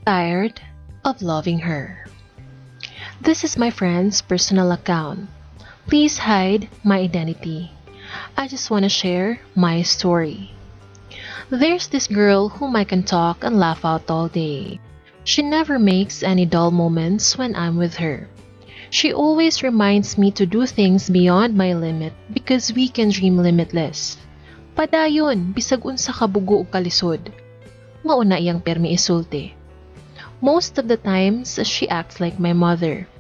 Tired of loving her. This is my friend's personal account. Please hide my identity. I just want to share my story. There's this girl whom I can talk and laugh out all day. She never makes any dull moments when I'm with her. She always reminds me to do things beyond my limit because we can dream limitless. "Padayon, bisag unsa ka bugo ug kalisod." Mao na iyang permi isulti. Most of the times, she acts like my mother.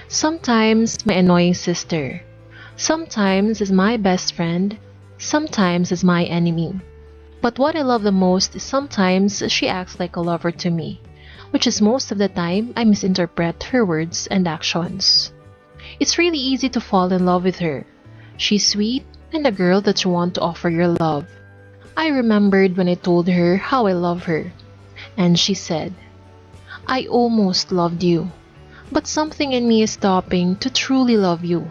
Sometimes, my annoying sister. Sometimes as my best friend. Sometimes as my enemy. But what I love the most is sometimes she acts like a lover to me, which is most of the time I misinterpret her words and actions. It's really easy to fall in love with her. She's sweet and a girl that you want to offer your love. I remembered when I told her how I love her, and she said, "I almost loved you, but something in me is stopping to truly love you."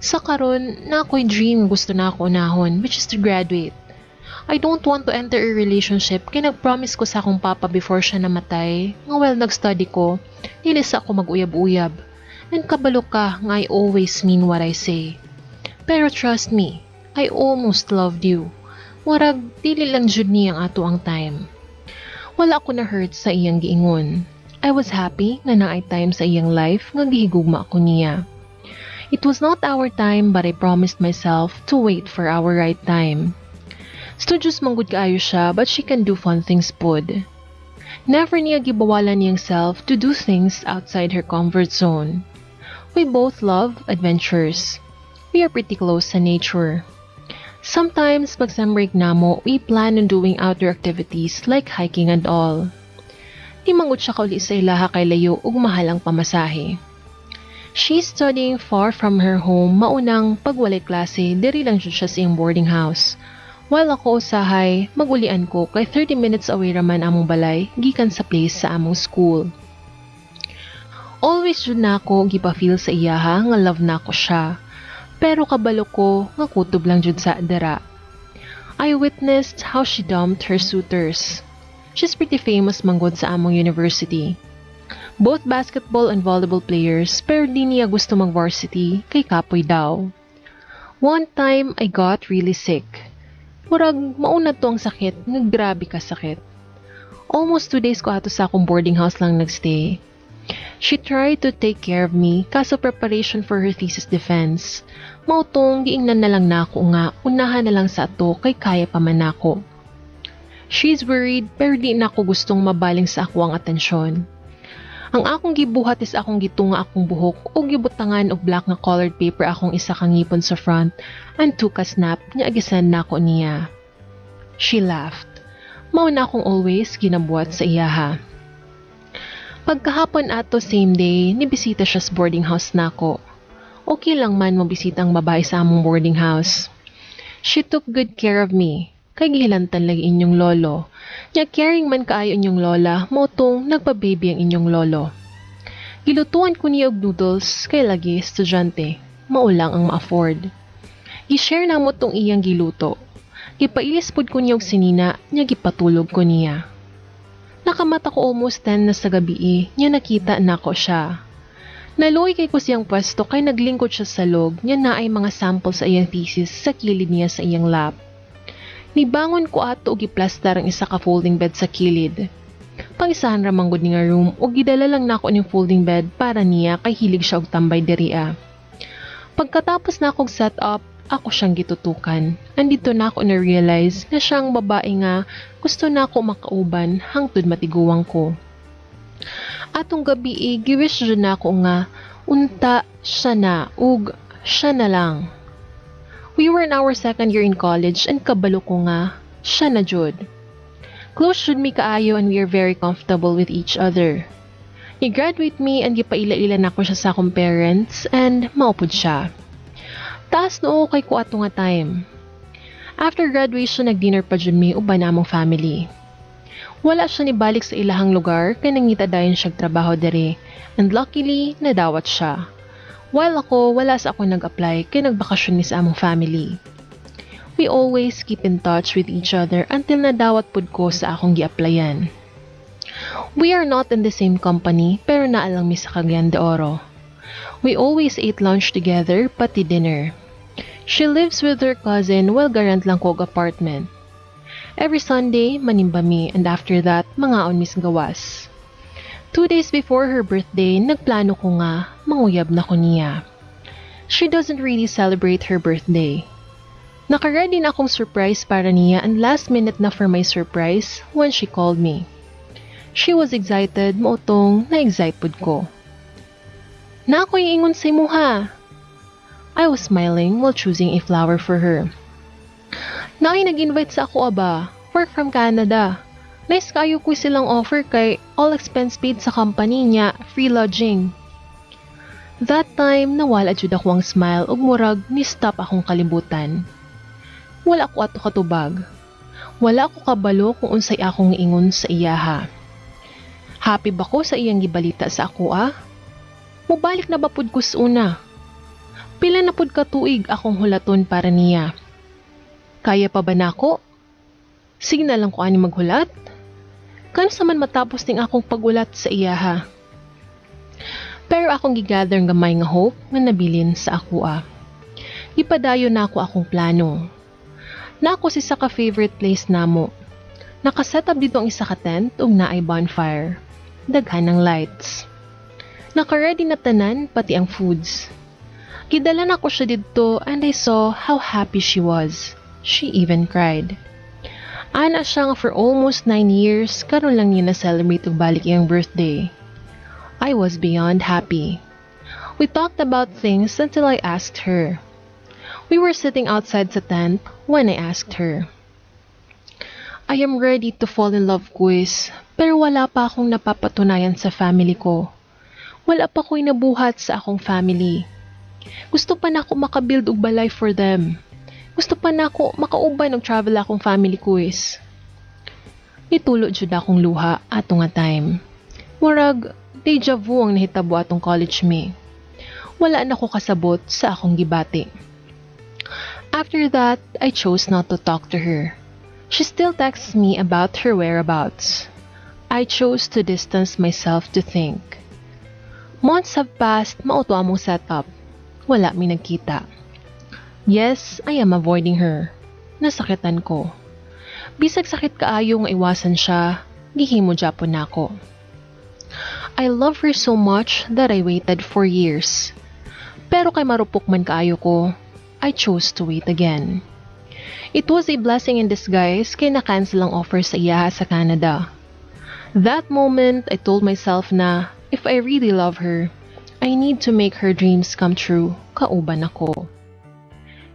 Sa karon, naa ko'y dream gusto nako unahon, which is to graduate. I don't want to enter a relationship kay nag-promise ko sa akong papa before siya namatay nga while nag-study ko, dili sa ako mag-uyab-uyab. And kabalo ka nga I always mean what I say. Pero trust me, I almost loved you. Murag dili lang jud ni ang atoang time. Wala ko na hurt sa iyang giingon. I was happy nga naay time sa iyang life nga gihigugma ko niya. It was not our time, but I promised myself to wait for our right time. Studious man gud kaayo siya, but she can do fun things pod. Never niya gibawalan niyang self to do things outside her comfort zone. We both love adventures. We are pretty close sa nature. Sometimes, pag sem break namo, we plan on doing outdoor activities like hiking and all. Di man gud siya kauli sa ilaha kay layo ug mahal ang pamasahe. She's studying far from her home, mao nang pag walay klase, diri lang jud siya sa iyang boarding house. While ako usahay, magulian ko kay 30 minutes away raman among balay gikan sa place sa among school. Always jud nako gipa-feel sa iyaha nga love nako siya. Pero kabalo ko nga kutob lang jud sa dira. I witnessed how she dumped her suitors. She's pretty famous manggod sa among university. Both basketball and volleyball players, pero di niya gusto mag-varsity kay kapoy daw. One time, I got really sick. Murag mao na to ang sakit nga grabe ka sakit. Almost 2 days ko ato sa akong boarding house lang nagstay. She tried to take care of me, kaso preparation for her thesis defense. Mao tong giingnan na lang nako nga unahan na lang sa ato kay kaya pa man nako. She's worried, pero di nako gustong mabaling sa ako ang atensyon. Ang akong gibuhat is akong gitunga akong buhok ug gibutangan og black nga colored paper akong isa ka ngipon sa front and took a snap nya gisend nako niya. She laughed. Mao na akong always ginabuhat sa iyaha. Pagkahapon ato same day, nibisita siya sa boarding house nako. Okay lang man mobisita ang babae sa among boarding house. She took good care of me. Kay gihilantan lagi inyong lolo. Nya caring man kaayo inyong lola, mao tong nagpa-baby ang inyong lolo. Gilutuan ko niya og noodles kay lagi estudyante. Mao lang ang ma-afford. Gi-share namo tong iyang giluto. Gipailis pud ko niya og sinina, nya gipatulog ko niya. Nakamata ko almost 10 na sa gabi, nya nakita nako siya. Naluoy kay ko siyang pwesto kay naglingkod siya sa log, nya naay mga sample sa iyang thesis sa kilid niya sa iyang lap. Nibangon ko ato og giplastar ang isa ka folding bed sa kilid. Pang-isahan ra man gud ni nga room ug gidala lang nako ning folding bed para niya kay hilig siya og tambay diriya. Pagkatapos nako og set up, ako siyang gitutukan. Andito nako na-realize nga siya ang babae nga gusto nako makauban hangtod matiguang ko. Atong gabi, giwish jud nako nga unta siya na ug siya na lang. We were in our second year in college and kabalo ko nga siya na jud. Close jud mi kaayo and we are very comfortable with each other. Ni-graduate mi and gipaila-ila nako siya sa akong parents and mao pud siya. Taas noo kay ko ato nga time. After graduation, nag-dinner pa jud mi uban among family. Wala siya nibalik sa ilahang lugar kay nangita dayon siya trabaho diri and luckily nadawat siya. While ako, wala sa ako nag-apply kay nagbakasyon mi sa among family. We always keep in touch with each other until nadawat pud ko sa akong gi-applyan. We are not in the same company, pero naa lang mi sa Cagayan de Oro. We always ate lunch together, pati dinner. She lives with her cousin while ga-rent lang ko og apartment. Every Sunday, manimba mi, and after that, mangaon mi sa gawas. 2 days before her birthday, nagplano ko nga manguyab na ko niya. She doesn't really celebrate her birthday. Naka-ready na akong surprise para niya and last minute na for my surprise when she called me. She was excited, mao tong na-excite pud ko. "Naa ko'y ingon sa imuha." I was smiling while choosing a flower for her. "Naay nag-invite sa ako aba, work from Canada. Nice kaayo ko silang offer kay all expense paid sa company niya, free lodging." That time, nawala jud ako ang smile ug murag ni stop akong kalibutan. Wala ko ato katubag. Wala ko kabalo kung unsay akong ingon sa iyaha. Happy ba ko sa iyang gibalita sa ako ah? Mubalik na ba pud ko sa una? Pila na pud ka tuig akong hulaton para niya? Kaya pa ba nako? Sige na lang ko ani maghulat? Kanus-a man matapos ning akong pagulat sa iyaha? Pero akong gigather ang gamay nga hope nga nabilin sa akoa. Gipadayon nako akong plano. Naa ko sa isa ka favorite place namo. Nakaset up didto ang isa ka tent ug naay bonfire. Daghan ng lights. Naka-ready na tanan, pati ang foods. Gidala nako siya didto and I saw how happy she was. She even cried. Ana siya nga for almost 9 years, karon lang niya na-celebrate og balik iyang birthday. I was beyond happy. We talked about things until I asked her. We were sitting outside sa tent when I asked her. "I am ready to fall in love, Kuis, pero wala pa akong napapatunayan sa family ko. Wala pa ko'y nabuhat sa akong family. Gusto pa nako makabuild og balay for them. Gusto pa nako makauban og travel akong family, Kuis." Nitulo jud akong luha ato nga time. Murag deja vu ang nahitabo atong college me. Wala na ko kasabot sa akong gibati. After that, I chose not to talk to her. She still texts me about her whereabouts. I chose to distance myself to think. Months have passed, mao to among setup. Wala mi nagkita. Yes, I am avoiding her. Nasakitan ko. Bisag sakit kaayo nga iwasan siya, gihimo japon nako. I love her so much that I waited for years. Pero kay marupok man kaayo ko, I chose to wait again. It was a blessing in disguise kay na-cancel ang offer sa iyaha sa Canada. That moment, I told myself na if I really love her, I need to make her dreams come true, kauban ako.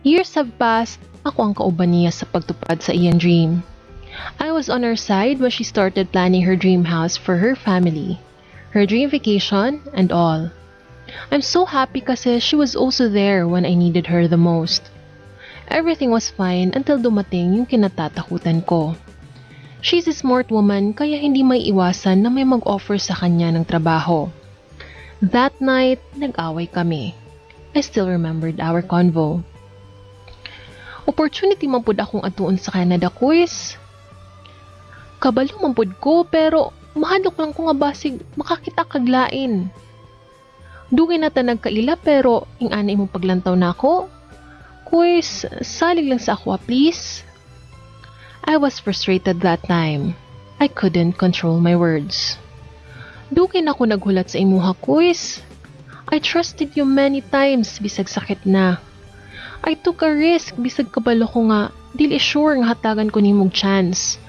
Years have passed, ako ang kauban niya sa pagtupad sa iyang dream. I was on her side when she started planning her dream house for her family, her dream vacation, and all. I'm so happy kasi she was also there when I needed her the most. Everything was fine until dumating yung kinatatakutan ko. She's a smart woman, kaya hindi maiiwasan na may mag-offer sa kanya ng trabaho. That night, nag-away kami. I still remembered our convo. "Opportunity man pud akong atuon sa Canada, Kuis. Kabalo man pud ko, pero mahadlok lang ko nga basig makakita kag lain. Dugay na ta nagkaila, pero ing-ana imong paglantaw nako. Kuis, salig lang sa ako, please." I was frustrated that time. I couldn't control my words. "Dugay na ako naghulat sa imuha, Kuis. I trusted you many times bisag sakit na. I took a risk bisag kabalo ko nga dili sure nga hatagan ko nimog chance.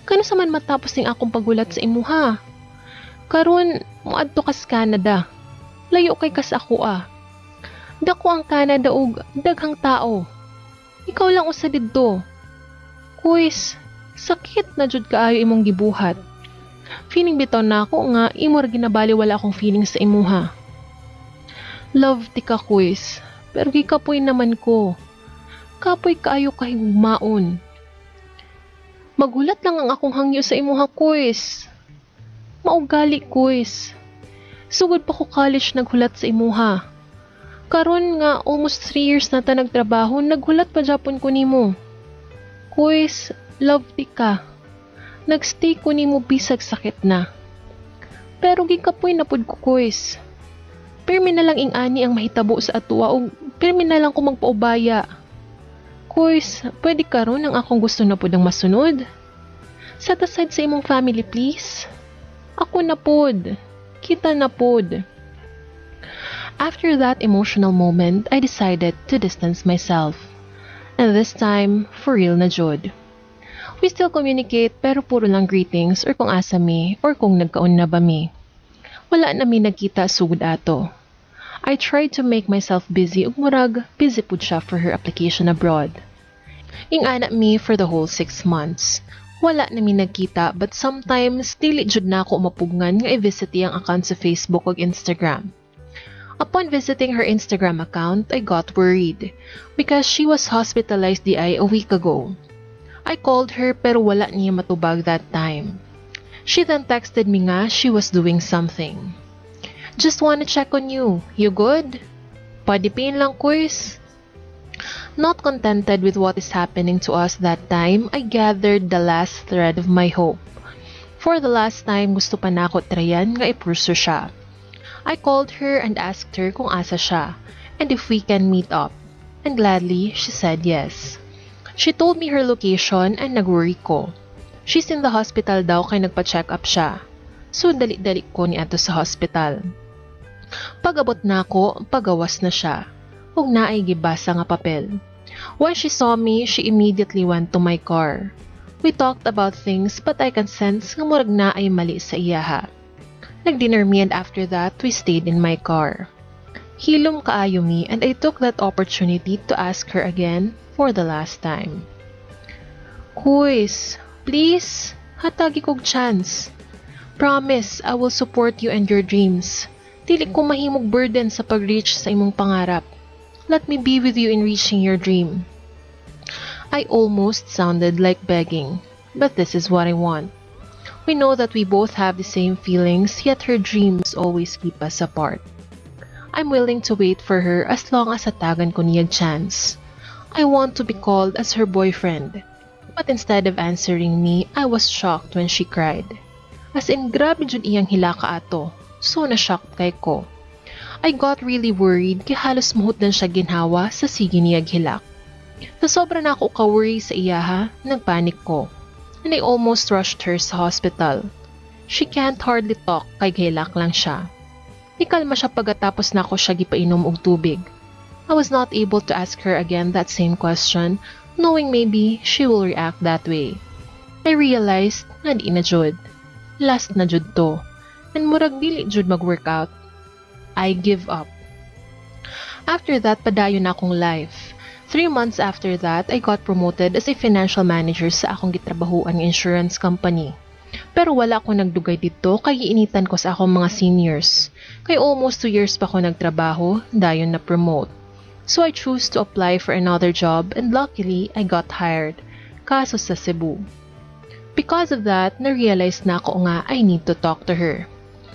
Kanus-a man matapos ning akong paghulat sa imuha? Karon moadto ka sa Canada. Layo kay kas ako ah. Dako ang Canada ug daghang tao. Ikaw lang usa didto. Kuis, sakit na jud kaayo imong gibuhat. Feeling bitaw nako nga imo ra ginabaliwala akong feelings sa imuha. Love ti ka, Kuis, pero gikapoy naman ko. Kapoy kaayo kahigugmaon. Maghulat lang ang akong hangyo sa imuha, Kuis. Maugali, Kuis. Sugod pa ko college naghulat sa imuha. Karon nga almost 3 years na ta nagtrabaho, naghulat pa japon ko nimo. Kuis, love ti ka. Nagstay ko nimo bisag sakit na. Pero gikapoy na pud ko, Kuys. Pirmi na lang ing-ani ang mahitabo sa atoa ug pirmi na lang ko magpaubaya. Kuys, pwede karon ang akong gusto na pud ang masunod? Set aside sa imong family, please. Ako na pud. Kita na pud. After that emotional moment, I decided to distance myself. And this time, for real na jud. We still communicate pero puro lang greetings or kung asa mi or kung nagkaon na ba mi. Wala na mi nagkita sugod ato. I tried to make myself busy ug murag busy pud siya for her application abroad. Ing-ana mi for the whole 6 months. Wala na mi nagkita, but sometimes dili jud nako mapugngan nga i-visit iyang account sa Facebook ug Instagram. Upon visiting her Instagram account, I got worried because she was hospitalized diay a week ago. I called her pero wala niya matubag that time. She then texted me nga she was doing something. "Just wanna check on you. You good? Pwede lang, Kuys." Not contented with what is happening to us that time, I gathered the last thread of my hope. For the last time, gusto pa nako tryan nga i-pursue siya. I called her and asked her kung asa siya and if we can meet up. And gladly, she said yes. She told me her location and nag-worry ko. She's in the hospital daw kay nagpa-check up siya. So dali-dali ko niadto sa hospital. Pag-abot nako, pagawas na siya. Ug naay gibasa nga papel. When she saw me, she immediately went to my car. We talked about things, but I can sense nga murag naay mali sa iyaha. Nag-dinner mi and after that, we stayed in my car. Hilom kaayo mi and I took that opportunity to ask her again for the last time. "Kuys, please, hatagi kog chance. Promise, I will support you and your dreams. Dili ko mahimog burden sa pag-reach sa imong pangarap. Let me be with you in reaching your dream." I almost sounded like begging, but this is what I want. We know that we both have the same feelings, yet her dreams always keep us apart. I'm willing to wait for her as long as hatagan ko niya chance. I want to be called as her boyfriend. But instead of answering me, I was shocked when she cried. As in, grabe jud iyang hilaka ato. So na-shocked kaayo ko. I got really worried kay halos mahutdan siya ginhawa sa sige niyag hilak. Sa sobra na ako ka-worry sa iyaha, nagpanik ko. And I almost rushed her sa hospital. She can't hardly talk kay gahilak lang siya. Nikalma siya pagkatapos nako siya gipainom og tubig. I was not able to ask her again that same question, knowing maybe she will react that way. I realized nga di na jud. Last na jud to. And murag dili jud mag-work out. I give up. After that, padayon na akong life. 3 months after that, I got promoted as a financial manager sa akong gitrabahuan nga insurance company. Pero wala ko nagdugay didto kay giinitan ko sa akong mga seniors. Kay almost 2 years pa ko nagtrabaho, dayon na promote. So I choose to apply for another job and luckily I got hired. Kaso sa Cebu. Because of that, na-realize nako nga I need to talk to her.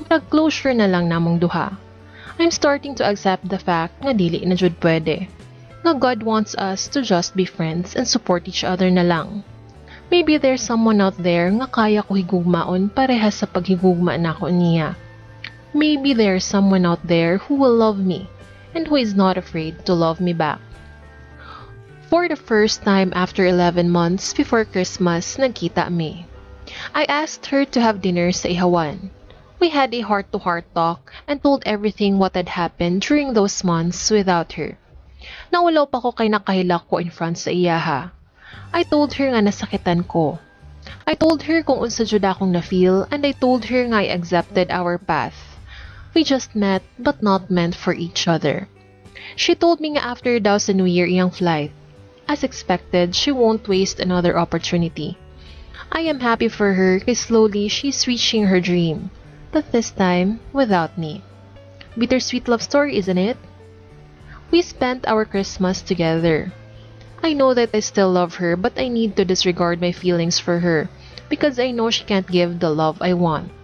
Nag-closure na lang namong duha. I'm starting to accept the fact nga dili na jud pwede. Nga God wants us to just be friends and support each other na lang. Maybe there's someone out there nga kaya ko higugmaon parehas sa paghigugma nako niya. Maybe there's someone out there who will love me and who is not afraid to love me back. For the first time after 11 months before Christmas, nagkita mi. I asked her to have dinner sa ihawan. We had a heart-to-heart talk and told everything what had happened during those months without her. Naulaw pa ko kay nakahilak ko in front sa iyaha. I told her nga nasakitan ko. I told her kung unsa jud akong na-feel and I told her nga I accepted our path. We just met but not meant for each other. She told me nga after daw sa New Year iyang flight. As expected, she won't waste another opportunity. I am happy for her kay slowly she's reaching her dream. But this time, without me. Bittersweet love story, isn't it? We spent our Christmas together. I know that I still love her, but I need to disregard my feelings for her because I know she can't give the love I want.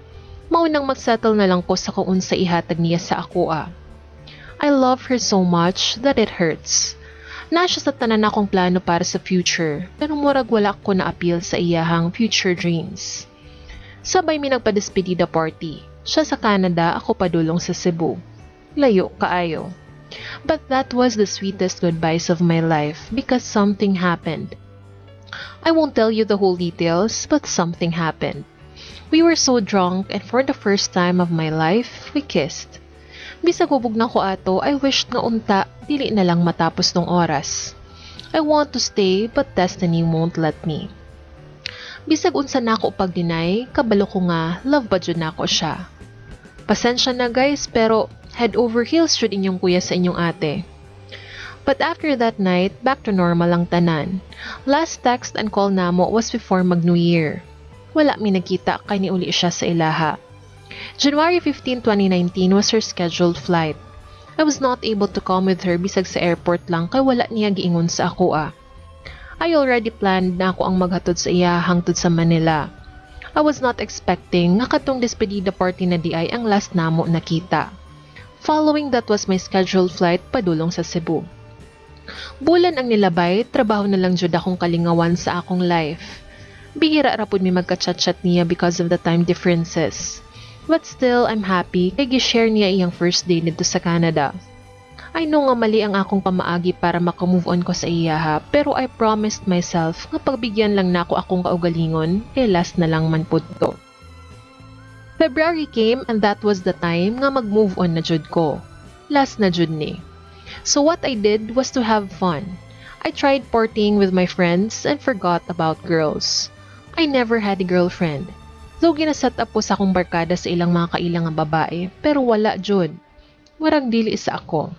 Mao nang magsettle na lang ko sa kung unsa ihatag niya sa akoa. I love her so much that it hurts. Naa siya sa tanan akong plano para sa future, pero murag wala ko na-appeal sa iyahang future dreams. Sabay mi nagpa-despedida party. Siya sa Canada, ako padulong sa Cebu. Layo kaayo. But that was the sweetest goodbyes of my life because something happened. I won't tell you the whole details, but something happened. We were so drunk and for the first time of my life, we kissed. Bisag hubog na ko ato, I wished nga unta, dili na lang matapos tong oras. I want to stay, but destiny won't let me. Bisag unsa nako pag-deny, kabalo ko nga, love pa jud nako siya. Pasensya na, guys, pero head over heels jud inyong kuya sa inyong ate. But after that night, back to normal ang tanan. Last text and call namo was before mag New Year. Wala mi nagkita kay niuli siya sa ilaha. January 15, 2019 was her scheduled flight. I was not able to come with her bisag sa airport lang kay wala niya giingon sa ako ah. I already planned na ako ang maghatod sa iya hangtod sa Manila. I was not expecting nga katong despedida party na diay ang last namo nakita. Following that was my scheduled flight padulong sa Cebu. Bulan ang nilabay, trabaho na lang jud akong kalingawan sa akong life. Bihira ra pud mi magka-chat-chat niya because of the time differences. But still, I'm happy kay gi-share niya iyang first day dito sa Canada. I know nga mali ang akong pamaagi para maka-move on ko sa iyaha, pero I promised myself nga pagbigyan lang nako akong kaugalingon kay last na lang man pud to. February came and that was the time nga mag-move on na jud ko. Last na jud ni. So what I did was to have fun. I tried partying with my friends and forgot about girls. I never had a girlfriend. Though gina-set up ko sa akong barkada sa ilang mga kailang nga babae, pero wala jud. Murag dili sa ako.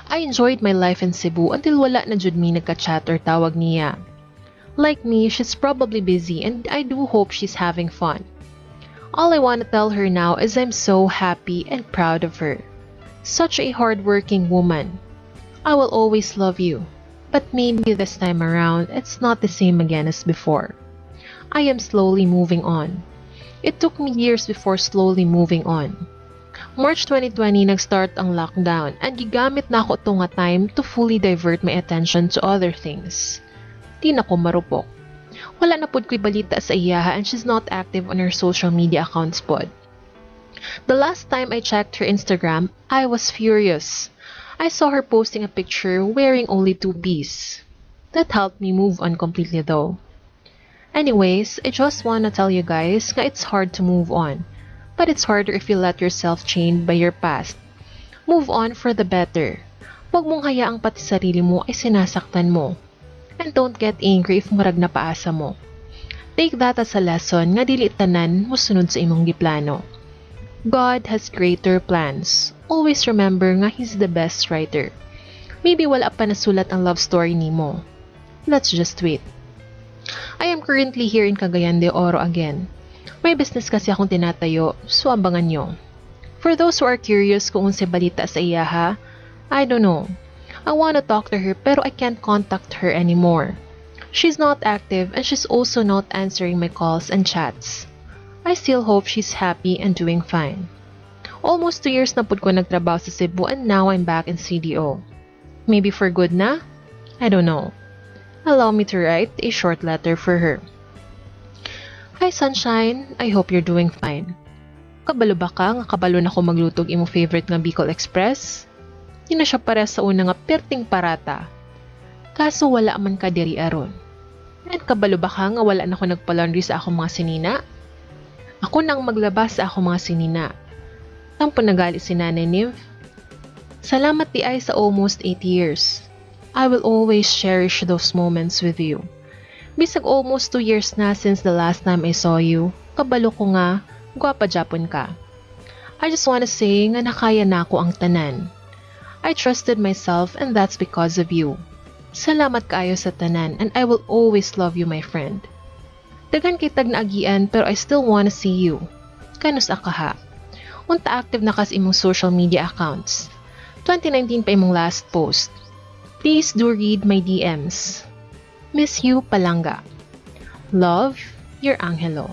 I enjoyed my life in Cebu until wala na jud mi nagka-chat or tawag niya. Like me, she's probably busy and I do hope she's having fun. All I want to tell her now is I'm so happy and proud of her. Such a hardworking woman. I will always love you, but maybe this time around, it's not the same again as before. I am slowly moving on. It took me years before slowly moving on. March 2020, nag-start ang lockdown and gigamit nako to nga time to fully divert my attention to other things. Di na ko marupok. Wala na pud ko'y balita sa iyaha and she's not active on her social media accounts pod. The last time I checked her Instagram, I was furious. I saw her posting a picture wearing only two-piece. That helped me move on completely, though. Anyways, I just wanna tell you guys nga it's hard to move on. But it's harder if you let yourself chained by your past. Move on for the better. Huwag mong hayaang pati sarili mo ay sinasaktan mo. And don't get angry if murag napaasa mo. Take that as a lesson nga dili tanan mosunod sa imong giplano. God has greater plans. Always remember nga He's the best writer. Maybe wala pa nasulat ang love story nimo. Let's just wait. I am currently here in Cagayan de Oro again. May business kasi akong tinatayo, so abangan nyo. For those who are curious kung unsay balita sa iyaha, I don't know. I wanna talk to her pero I can't contact her anymore. She's not active and she's also not answering my calls and chats. I still hope she's happy and doing fine. Almost 2 years na pud ko nagtrabaho sa Cebu and now I'm back in CDO. Maybe for good na? I don't know. Allow me to write a short letter for her. Hi, Sunshine, I hope you're doing fine. Kabalo ba ka nga kabalo na ko maglutog imo favorite nga Bicol Express? Di na siya pares sa una nga perting parata. Kaso wala man ka diri aron. And kabalo ba ka nga wala na ko nagpa-laundry sa akong mga sinina? Ako nang maglaba sa akong mga sinina. Tampo na gali si Nanay Nymph. Salamat diay sa almost 8 years. I will always cherish those moments with you. Bisag almost 2 years na since the last time I saw you, kabalo ko nga, gwapa japon ka. I just wanna say nga nakaya nako ang tanan. I trusted myself and that's because of you. Salamat kaayo sa tanan and I will always love you, my friend. Daghan kay tag naagian pero I still wanna see you. Kanus-a kaha? Unta active na kas imong social media accounts. 2019 pa imong last post. Please do read my DMs. Miss you, palangga. Love, your Angelo.